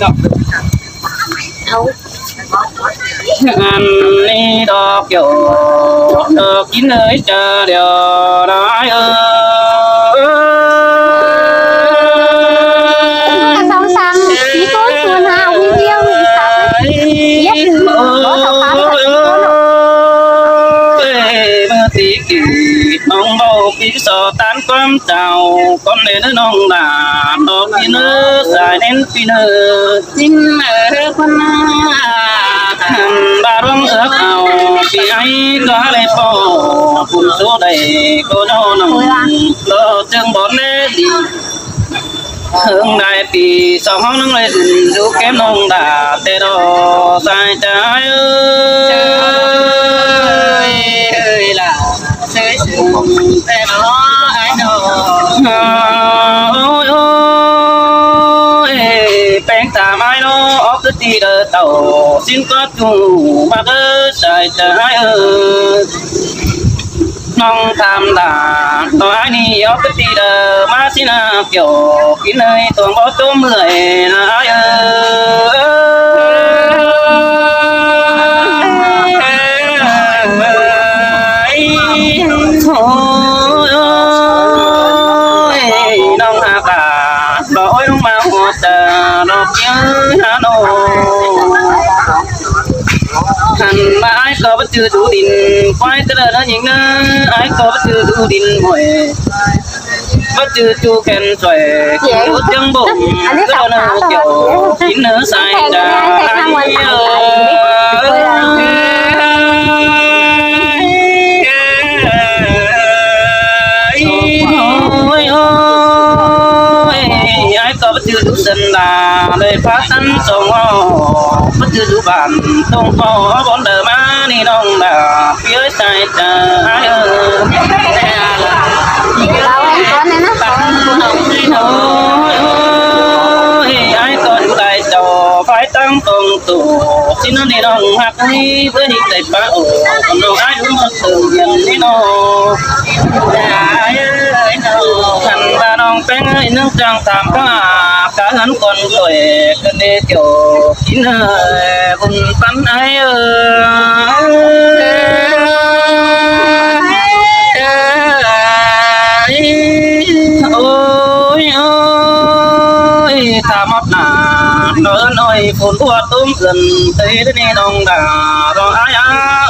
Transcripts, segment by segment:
ເອົາ ອັນນີ້ດອກໂຢດ ດອກກິນເອີຍ ຈາດຽວນາຍເອີຍ. ສອງສາມສີ່ໂກນສູນຫ້າວິນດຽວນີ້ ເຈັດ ບໍ່ເທົ່າກັນ ເອີ ເມື່ອຕີກີ້ນ້ອງເວົ້າປີຊໍຕານຄວາມເຈົ້າ ກ່ອນເດີນ້ອງຫຼ້າ ດອກປີເນີ ສາຍເນັ້ນປີເນີ ຈິງເອີ ຄົນນາ ບາດວງເອີກເອົາ ປີໄອກໍໄດ້ພໍ້ ບຸນຊູໄດ້ກໍນອນ ດອກເຊິ່ງບໍ່ແລດີ ເຖິງໄດ້ປີສອງເຮົານັ້ງໄດ້ດິນຢູ່ແກ້ມນ້ອງດາ ແຕ່ດອກສາຍຈາເອີຍ ເອີຍລະ ເຊີຍເຊີຍແຕ່ດອກອ້າຍນ້ອງ ໂອ້ຍ ໂອ້ຍ ແປ້ງຕາມອ້າຍນ້ອງອອກຄືຕີເດີເຕົ້າ ຊິນກໍຈູມາເດີສາຍຈາເອີຍ. ນ້ອງຖາມດາ ນ້ອງອ້າຍນີ້ອອກກະຕິເດີ ມາຊິນາກ່ຽວກິນເອີຍ ຕົວງບໍ່ຕົວເມື່ອຍນາອ້າຍເອີຍ. ໂອ້ຍ ນ້ອງຫາກດາ ບໍ່ໂອ້ຍ ລົງມາຫົວໃຈ ນ້ອງເອີຍ ຫານ້ອງ ຫັ້ນມາອ້າຍກໍບໍ່ຈື່ດູດິນ ຄວາຍກະເດີນຍິງເນີ ອ້າຍກໍບໍ່ຈື່ດູດິນຫ້ວຍ ບໍ່ຈື່ຈູແຂນຊ່ວຍ ເຈັງບົງ ກະເດີນເກີວ ກິນເນີສາຍຈາອ້າຍເອີຍ. ໂອ້ຍ ໂອ້ຍ ອ້າຍກໍບໍ່ຈື່ດູສັນດານ ໄດ້ພາກັນສອງເວົ້າ ບໍ່ຈື່ດູບ້ານຕົງເວົ້າ ບ່ອນເດີມານີ້ນ້ອງດາ ເອີຍ ສາຍຈາອ້າຍເອີຍ. ລາວໃຫ້ກ່ອນແນ່ນະ ໂອ້ຍ ໂອ້ຍ ອ້າຍກໍຢູ່ໄດ້ເຈົ້າ ໄປຕັ້ງຕົງໂຕ ຊິນນີ້ນ້ອງຮັກ ເອີຍ ເພື່ອທີ່ໄດ້ປະໂອ ນ້ອງອ້າຍຮູ້ເຖິງເຢັນນີ້ນ້ອງ ອ້າຍເອີຍນ້ອງ ຄັນວ່ານ້ອງແປ້ງເອີຍ ໜຶ່ງຈັ່ງຖາມກະ ກະເຮືອນຄົນຊ່ວຍ ກະເດຈຽວກິນເອີຍ ບຸນປັນອ້າຍເອີຍ. ໂອ້ຍ ໂອ້ຍ ຖາມຮອດໜ້າ ນ້ອຍ ນ້ອຍ ຝົນບົວຕົມເອື້ອນ ເອີຍ ນີ້ນ້ອງດາ ນ້ອງອ້າຍ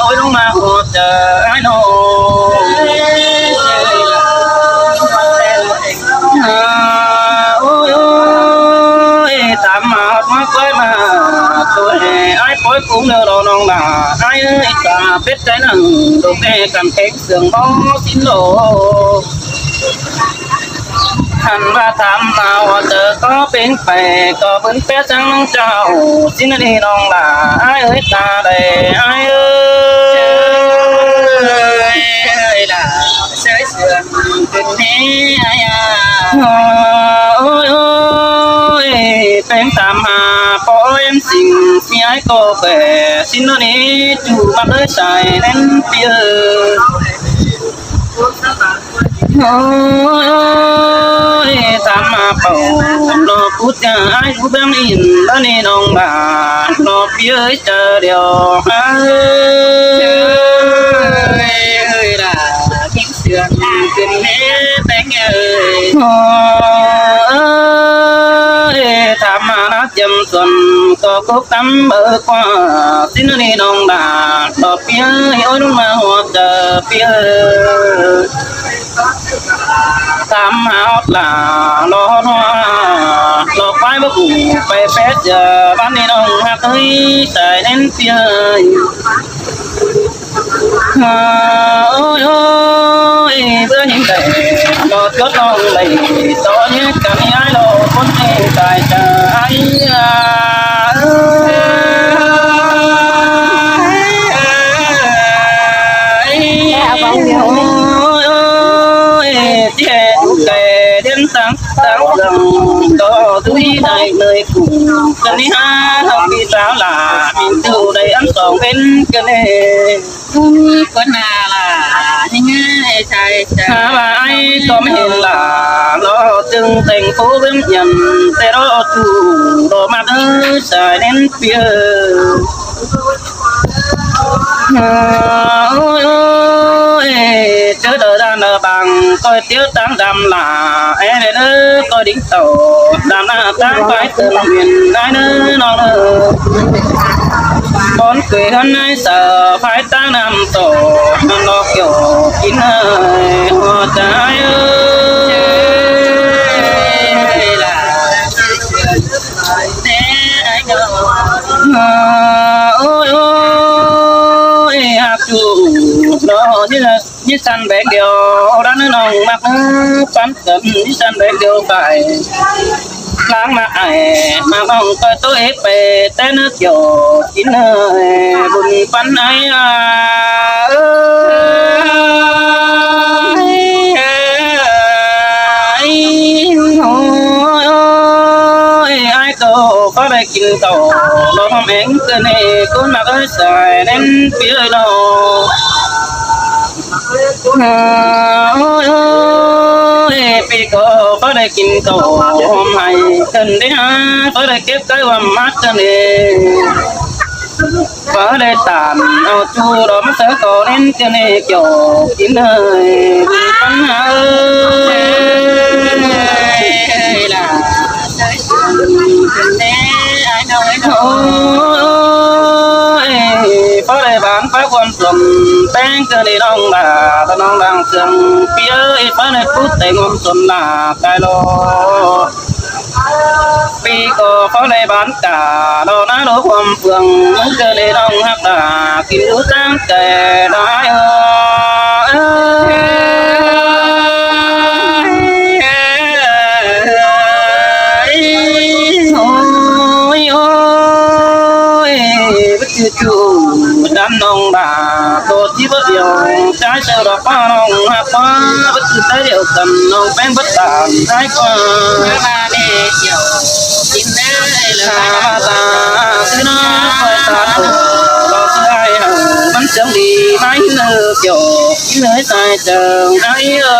ໂອ້ຍ ລົງມາຫົວໃຈອ້າຍນ້ອງ. ອາ ໂອ້ຍ ໂອ້ຍ ຕາມມາຮອດມາ ຄ່ອຍມາຊ່ວຍ ອ້າຍປ່ອຍກຸ້ງເດີ ນ້ອງຫຼ້າ ອ້າຍເອີຍ ຕາເປັດໃຈໜັງ ດອກແມ່ກຳແພງເຊື່ອງບໍ່ສິ້ນໂລ. ຄັນວ່າຖາມມາວ່າເຈີກໍເປັນໄປ ກໍເພິ່ນແປຈັ່ງເຈົ້າ ຊິນະນີ້ນ້ອງຫຼ້າ ອ້າຍເອີຍ ຕາໄດ້ ອ້າຍເອີຍ ເອີຍຫຼ້າ ເຊີຍເຊື່ອງຂຶ້ນແດ່ອ້າຍອາ. ໂອ້ຍ ໂອ້ຍ ແປ້ງຕາມຫາ ປ່ອຍເອັມຊິງ ເສຍອ້າຍກໍແປ ຊິນະນີ້ຈູມັກເດີສາຍແໜ້ນປີເອີຍ. ໂອ້ຍ ຕາມມາເປົ່າ ລອປູດຢາ ອ້າຍຢູ່ເບື້ອງອິນ ລະນີ້ນ້ອງຫຼ້າ ລອປີເອີຍ ຈາດຽວ ອ້າຍເອີຍ ເອີຍຫຼ້າ ຍິງເຊື່ອງຂຶ້ນແດ່ແປ້ງເອີຍ. ໂອ້ຍ ຖາມມານະຈຳສວນ ກໍກົກຕຳເບີກວ່າ ຊິນະນີ້ນ້ອງຫຼ້າ ລອປີເອີຍ ໂອ້ຍ ລົງມາຮອດເດີ ປີເອີຍ. ຕາມຫາຮອດຫຼ້າ ລໍຮອດຮອດ ລໍຄວາຍບໍ່ກຸ້ງໄປແປດເທື່ອ ບ້ານນີ້ນ້ອງຮັກເອີຍ ສາຍແໜ້ນປີເອີຍ. ໂອ້ຍ ໂອ້ຍ ເພື່ອຍິງໄດ້ ລໍຈົດນ້ອງໄດ້ ຕອນນີ້ກະມີອ້າຍລໍຄົນໃຫ້ຕາຍຈາກອ້າຍ. ເອົາເວົ້າດຽວ ໂອ້ຍ ໂອ້ຍ ເຈັບໃຈເດັ່ນຕັ້ງ ຕາເລື່ອງ ກໍດຸຍໄດ້ເລີຍກູ ກະນີ້ຫາເຮົາມີສາລາ ມີຕູ້ໄດ້ອັນສອງເປັນກະເນ ຄົນໜ້າລາ ຍັງໄງໃສ່ຈາ ຫາວ່າອ້າຍກໍແມ່ນລາ ລໍຈຶ່ງແຕ່ງໂຕເປັນຫຍັງ ແຕ່ລໍຕູ້ລໍມາເດີ ສາຍເນັ້ນເປີຍ ໂອ້ຍ ໂອ້ຍ ເຈີດານບາງ ກ້ອຍຕຽວຕາງດຳຫຼ້າ ແອເດີ ກ້ອຍດິງເຕົ້າ ດຳໜ້າຕາງໄປເຕີນວຽນ ນາຍເນີ ນ້ອງເນີ ບ່ອນເກີຍເຮືອນນາຍສາວ ພາຍຕາງນ້ຳໂຕ ນອກໂຍກິນເອີຍ ຫົວໃຈເອີຍ ລະ ໂອ້ຍ ໂອ້ຍ ຮັກຢູ່ ເນາະ ຍິດ ຍິດສັ່ນແບກດຽວ ດານນ້ອງມັກ ປັນກັນ ຍິດສັ່ນແບກດຽວໄປ ລ້າງມາອ້າຍ ມານ້ອງກໍໂຕເອກໄປ ແຕ່ນຶກຢອກກິນເອີຍ ບຸນປັນອ້າຍ ເອີຍ ໂອ້ຍ ອ້າຍກໍພໍໄດ້ກິນເຂົ້າ ລອງຫອມແຮງເກີນໃຫ້ ຄົນມັກເອີຍ ສາຍເນັ້ນເປີຍເນາະ ໂອ້ຍ ປີກໍພໍໄດ້ກິນເຂົ້າ ຫອມໃຫ້ເກີນໄດ້ຫາ ພໍໄດ້ເກັບໄກ່ວ່າມັກເກີນເອ ພໍໄດ້ຕານເອົາຈູດອກມາໃສ່ກໍເນັ້ນເກີນເອ ຈອກກິນເອີຍ ປັນຫາເອີຍ ລະ ໂອ້ຍ ພໍໄດ້ບານຟ້າຄວາມສົມ ແປ້ງເກີນໄດ້ນ້ອງດາ ຕານ້ອງດັ່ງເຄື່ອງ ປີເອີຍ ພໍໄດ້ປູແຕ່ງຫອມສົມລາກາຍລໍ ປີກໍພໍໄດ້ບານກາ ດອກນາໂລຄວາມເຟືອງ ເກີນໄດ້ນ້ອງຮັກດາ ກິນຢູ່ຕາມໃຈດາຍເອີຍ ໂອ້ຍ ໂອ້ຍ ບໍ່ຈື່ຈູດຳນ້ອງດາ ໂຕທີ່ບໍ່ດຽວ ໃຈເຈົ້າດອກຟ້ານ້ອງຮັກມາ ບໍ່ຈື່ໃຈດຽວກັນ ນ້ອງແປ້ງບໍ່ຕານໃຈກວ່າ ມາເດດຽວ ກິນເດີ ມາຕາຄືນ້ອງຄອຍຕາໂຕ ບໍ່ຄືອ້າຍເຮົາ ມັນຈັ່ງດີ ມາເດີດຽວ ກິນເລີຍສາຍ ເຈົ້າໄດ້ເອີ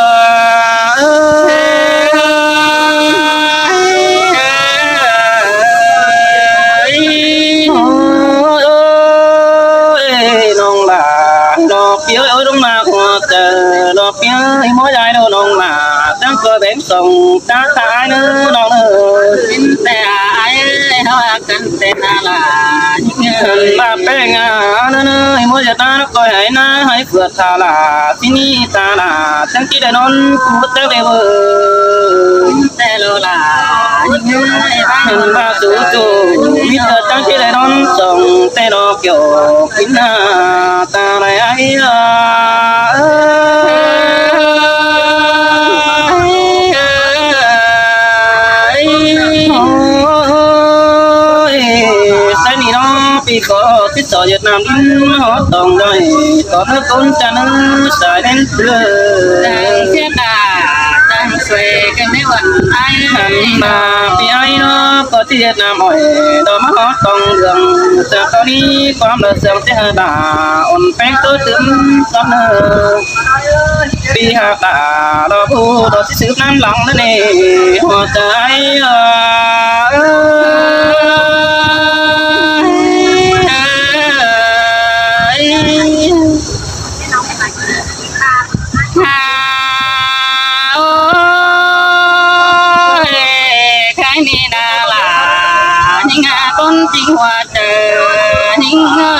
ຍ ໂອ້ຍ ນ້ອງຫຼ້າ ດອກເປີຍ ໂອ້ຍ ລົງມາຫົວໃຈ ດອກເປີຍ ໝໍຢາຍ ໂດ ນ້ອງຫຼ້າ ຕັ້ງກໍແບ່ງສົ່ງ ຕາຕາຍເນີ ນ້ອງເນີ ເປັນແຕ່ອ້າຍ ເຮົາຮັກກັນແຕ່ນາຫຼ້າ ເງິນມາແປ້ງອາ ເນີ ໝໍຢາຍ ຕາ ນະ ກອຍໃຫ້ນາ ໃຫ້ ເພື່ອທາລາ ທີ່ນີ້ຕາລາ ຈັ່ງຊິໄດ້ນອນ ກູແຕ່ເວເວີ ແຕ່ໂລລາ ຍິງເອີຍ ເຫັນວ່າສູໂຈ ມີເທື່ອຈັ່ງຊິໄດ້ນອນ ສ່ອງແຕ່ດອກໂຈ ກິນໜ້າຕາໄດ້ອ້າຍເອີຍ ໂອ້ຍ ໃສ່ນີ້ເນາະ ປີກໍຕິດຕໍ່ຫຍດນ້ຳດິນ ຮອດຕ້ອງໄດ້ ກໍເນີຕົ້ນຈະເນີສາຍແໜ້ນເທື່ອ ຕັ້ງເສຍຕາ ຕັ້ງຊ່ວຍກັນໃນວັນອ້າຍ ຫັນມາປີອ້າຍເນາະ ກໍທີ່ຫຍດນ້ຳອ້ອຍ ດອກມາຮອດຕ້ອງເຫຼືອງ ຈາກຕອນນີ້ຄວາມລະເຊື່ອງ ເສຍຫາຍຕາ ອ່ອນແປ້ງໂຕຕຶມຕອນເນີ ປີຫາກາດອກຜູ້ດອກຊິສືບນຳຫຼັງເດີນີ້ ຫົວໃຈເອີຍ ໂອ້ຍ ໃຄມີນາລາ ຍິງຫາຄົນຈິງຫົວ ເຈີຍິງເອີ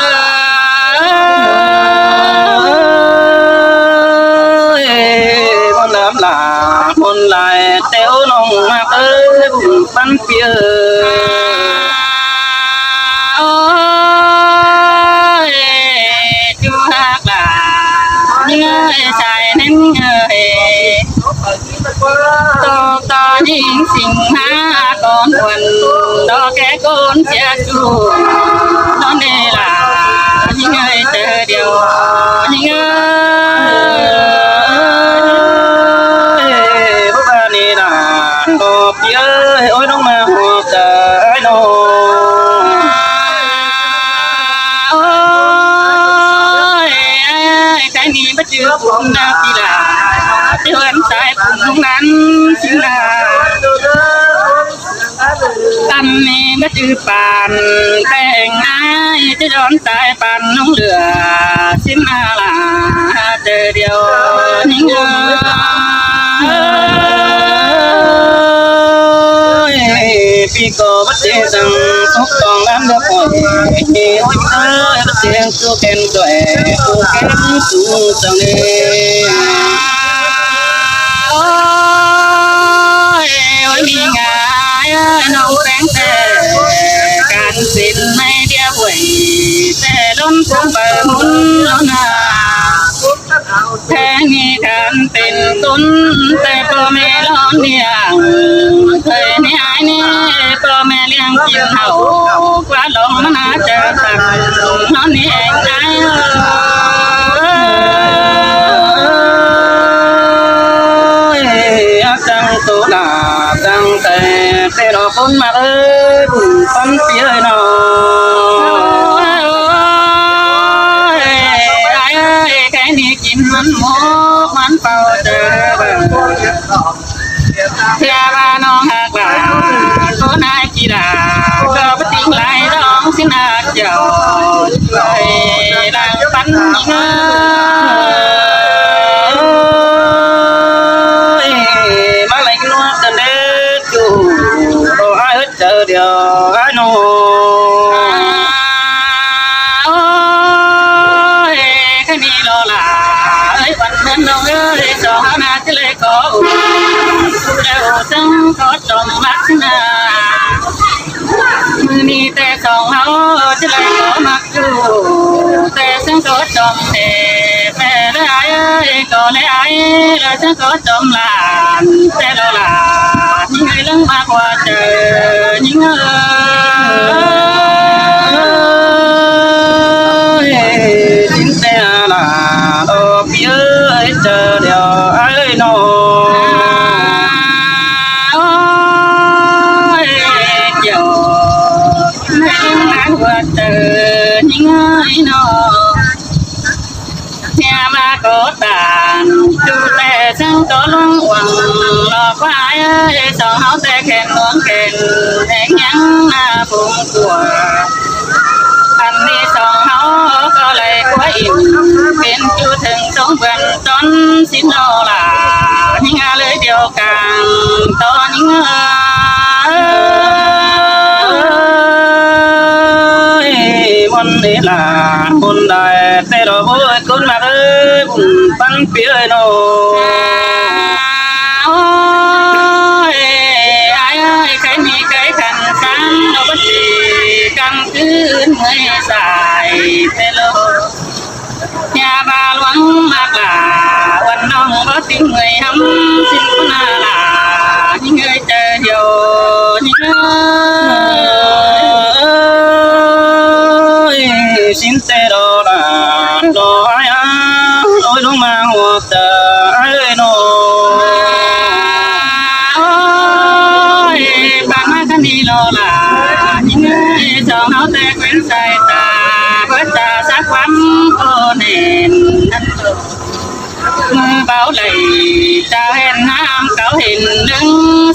ຍ ມົນລຳລາ ມົນຫຼາຍແຕ່ໂອ້ນ້ອງຮັກເອີຍ ບຸນປັນປີເອີຍ ໂອ້ຍ ຈູຮັກຫຼາ ຍິງເອີຍ ຊາຍນັ້ນເອີຍ ໂຕຕໍ່ຍິງສິງຫາກອນອວນ ດອກແກ່ໂກນເສຍຊູ ນອນເດລາ ຍິງເອີຍເຕີດຽວ ຍິງເອີຍ ບໍ່ບານີນາ ດອກເອີຍ ໂອ້ຍ ນ້ອງມາຫົວໃຈນ້ອງ ໂອ້ຍ ໃຄນີ້ບໍ່ຈື່ປຸ້ມນາປີລາ ທີ່ເຮືອນຊາຍປຸ້ມນັ້ນສິງນາ ຕຳນີ້ ກໍຈື່ປານແຕ່ງອາຍ ຈະຍ້ອນຕາຍປານນ້ອງເຫຼືອ ສິນອາລາເຈີດຽວຍິງເອີຍ. ປີກໍບໍ່ເຈສັງ ສົບຕ້ອງລຳດອກໄມ້ ເອີຍ ເສຍງສູ່ແກ່ນດ້ວຍ ຜູ້ແກ່ນສູງສັງເດ. ໂອ້ຍ ໂອ້ຍ ມີງາຍນ້ອງແປງແຕ່ການເປັນໃນດຽວຫວຍ ແຕ່ລົ້ນຄົງເບີໝຸນເອົາໜ້າ ແທ້ມີການເປັນຕົນ ແຕ່ພໍ່ແມ່ຫຼອນລ້ຽງ ເຄີຍໃຫ້ອ້າຍແນ່ ພໍ່ແມ່ລ້ຽງກິນເຮົາ ກວ່າລອງມາໜ້າເຈີຕັກ ນອນແຮງອ້າຍເອີຍ. ອາ ຕັ້ງໂຕໜ້າຕັ້ງແຕ່ ແຕ່ດອກຄົນມາເອີຍ ບຸນປັນປີເອີຍນ້ອງ ອ້າຍເອີຍ ໃຜນີ້ກິນມັນໝົກມັນເປົ່າເຈີ ເພື່ອວ່ານ້ອງຮັກຫຼານ ໂຕນາຍກິລາ ກໍບໍ່ຕິງຫຼາຍດອກສິນອາເຈົ້າ ໃຫ້ລັງປັນເອີຍ ມາໄລ່ນວດກັນເດີ້ ຈູ້ ບໍ່ໃຫ້ເຮີດເຈີດຽວອ້າຍນ້ອງ ໂອ້ຍ ຄັນນີ້ລໍຫຼ້າເອີຍ ວັນເພິ່ນນ້ອງເອີຍ ສອງເຮົາໜ້າຈະເລີຍຂໍອຸ ແລ້ວເຊິ່ງຂໍຈົ່ມລັກສະໜາ ມື້ນີ້ແຕ່ສອງເຮົາຈະເລີຍຂໍມັກ ຢູ່ແຕ່ເຊິ່ງກໍຈົ່ມແທ້ແຕ່ລະອ້າຍເອີຍ ກໍແລອ້າຍລະເຊິ່ງກໍຈົ່ມຫຼານ ແຕ່ລະຫຼານຍິງເອີຍ ເລື່ອງມາກວ່າເຈີຍິງເອີຍ ສິນແຕ່ອາລາດອກ ເອີຍ ເຈີດຽວອ້າຍນ້ອງ ໂອ້ຍ ເຈົ້າ ໃນເລື່ອງນາງວ່າເຈີຍິງເອີຍນ້ອງ ເສຍມາກໍຕານ ຢູ່ແຕ່ເຊິ່ງກໍລວງຫວັງ ຫຼອກວ່າເອີຍ ສອງເຮົາແຕ່ແຂນລວງແຂນ ແຮງຍັງໜ້າຜົງກົວ ອັນນີ້ສອງເຮົາກໍໄລ່ກົວອິນ ເປັນຢູ່ເທິງຊົງເບືອນ ຈົນສິນໂນລາ ຍິງເອີຍ ດຽວກາງຕອນຍິງເອີຍ ມັນເອລາ ຄົນໃດແຕ່ດອກໂອ້ຍ ຄົນມາເອີຍ ບຸນປັນປີເອີຍນ້ອງ ໂອ້ຍ ອ້າຍເອີຍ ໃຄມີໃຄຂັນສັງ ບໍ່ບັນດີກາງຄືນເມື່ອຍສາຍແຕ່ໂລ ຢ່າບາຫຼວງມາກຫຼາ ວັນນ້ອງບໍ່ຕິງເມື່ອຍຫຳ ສິນຄຸນາລາ ຍິງເອີຍເຈີດຽວຍິງເອີຍ ສິນແຕ່ດອກລາ ດອກອ້າຍອ້າ ໂອ້ຍ ລົງມາຫົວເຈີອ້າຍເອີຍນ້ອງ ໂອ້ຍ ປານມາຄັນນີ້ລໍຫຼ້າ ຍິງເອີຍ ສອງເຮົາແຕ່ ສາຍຕາເບີດຕາສາຄວາມໂອແໜ້ນນັ້ນ ມືເບົາໄຫຼຈາເຫັນຫ້າມເຂົາເຫັນເລື່ອງ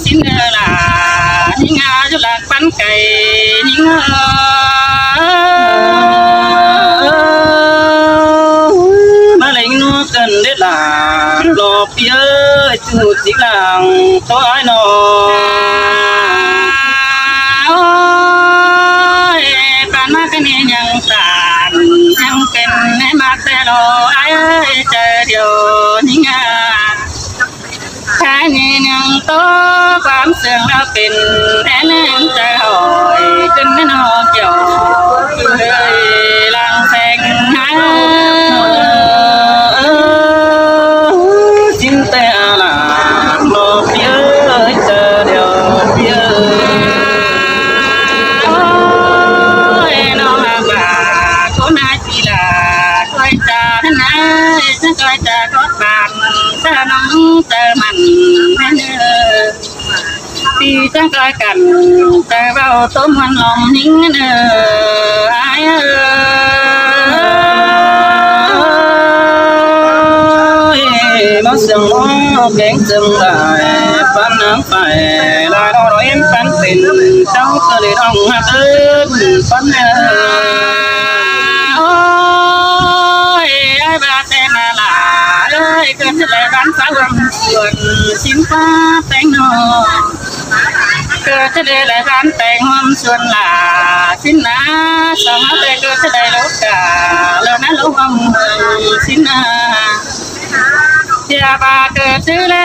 ສິນເອີລາ ຍິງອາຍຸລັກປັນໄກຍິງເອີ ມາເລັງນົວເກີນເດັດຫຼາ ລອບ ເອີຍ ຈູດຈິກຫຼັງໂຕອ້າຍນ້ອງ ໂອ້ຍ ປານມາກະນີ້ຍັງສານ ຍັງເປັນໃນມາກແຕ່ລໍ ອ້າຍເອີຍ ເຈີດຽວນີ້ງາ ແຄ່ນີ້ຍັງໂຕຄວາມເຊື່ອງລາວເປັນ ແນ່ແນງໃຈຫອຍ ຂຶ້ນແມ່ນຫອມຢອກ ເອີຍ ລາງແສງຫາ ເອີຍ ຊິນແຕ່ອາລາມ ບໍ່ເປີດເຈີດຽວ ເປີດ ໂອ້ຍ ນ້ອງອາບາ ຄົນນາຍປີລາ ຄອຍຈານາຍ ຈະຄອຍຈາກອດບານ ສະໜອງເຕີມັນແມ່ນເອີ ປີຈັງກາຍກັນ ແຕ່ເວົ້າຕົມວັນລອມຍິງເອີ ອ້າຍເອີ ມາສຽງຮ້ອງເພງຈຶ່ງໄດ້ ປານນາງໄຟ ລາຍດອກດອຍເອັນປັນເປັນ ເຈົ້າກໍໄດ້ຮ້ອງ ມາເອີ້ນປັນແມ່. ໂອ້ຍ ອ້າຍວ່າແຕ່ນາຫຼ້າເອີຍ ເກີດຈະໄດ້ບ້ານສາວເມືອງສວນ ສິນຟ້າແຕງນອກ ເກີດຈະໄດ້ຫຼາຍບ້ານແຕງຫອມສວນຫຼ້າ ສິນນາສາວເຮົາແຕ່ເກີດຈະໄດ້ໂລກາ ແລ້ວນະລວມສິນນາ. ຢ່າວ່າເກີດຊື່ແລ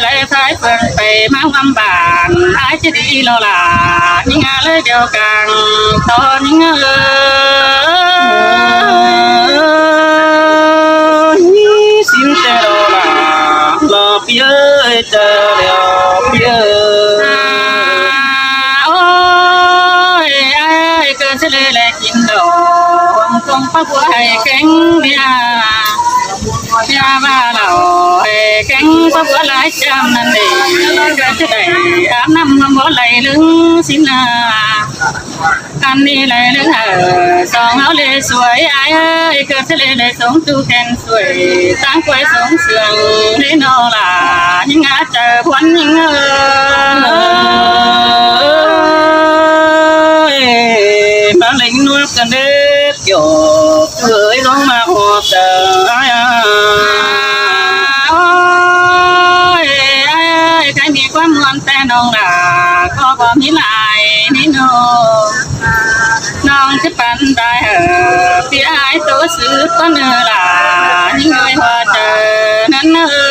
ໄຫຼພາຍເພິ່ນໄປມາຮ່ວມບ້ານ ອາຍຈະດີລໍຫຼ້າ ຍິງອາເລີຍດຽວກັງ ຕອນຍິງເອີຍ ມີສິນແຕ່ລໍຫຼ້າ ຫຼໍ່ປີເອີຍ ຈະຫຼໍ່ປີເອີຍ. ໂອ້ຍ ອ້າຍເກີດຊິເລີແລ ກິນດອກ ຄງພະບົວໃຫ້ແຂງເດຍ ຢ່າວ່າເລົ່າ ແຂງພະບົວຫຼາຍຈຳນັ້ນເດ ກໍຈະໄດ້ອາບນ້ຳບໍ່ໄຫຼເລິງສິນນາ ອັນນີ້ໄຫຼເລິງເອີ ສອງເຮົາເລສວຍ ອ້າຍເອີຍ ເກີດຊິເລໄດ້ສົງຕູແຂນ ຊ່ວຍຕາງຄວາຍສົງເຊື່ອງເດ້ນໍຫຼ້າ ຍິງອາເຈົ້າພວນຍິງເອີຍ ມາເລັງນົວກັນເດ້ ໂຍກເອີຍ ລົງມາຮອດເຈົ້າ ອ້າຍ ໂອ້ຍ ອ້າຍ ໃຜມີຄວາມມ່ວນແຕ່ນ້ອງຫຼ້າ ຂໍບໍ່ມີຫຼາຍນີ້ນ້ອງ ນ້ອງຈະປັນໄດ້ເອີ ເປຍອ້າຍໂຕສືບກ່ອນເອີຫຼ້າ ຍິງເອີຍ ຮອດເຈົ້ານັ້ນເອີ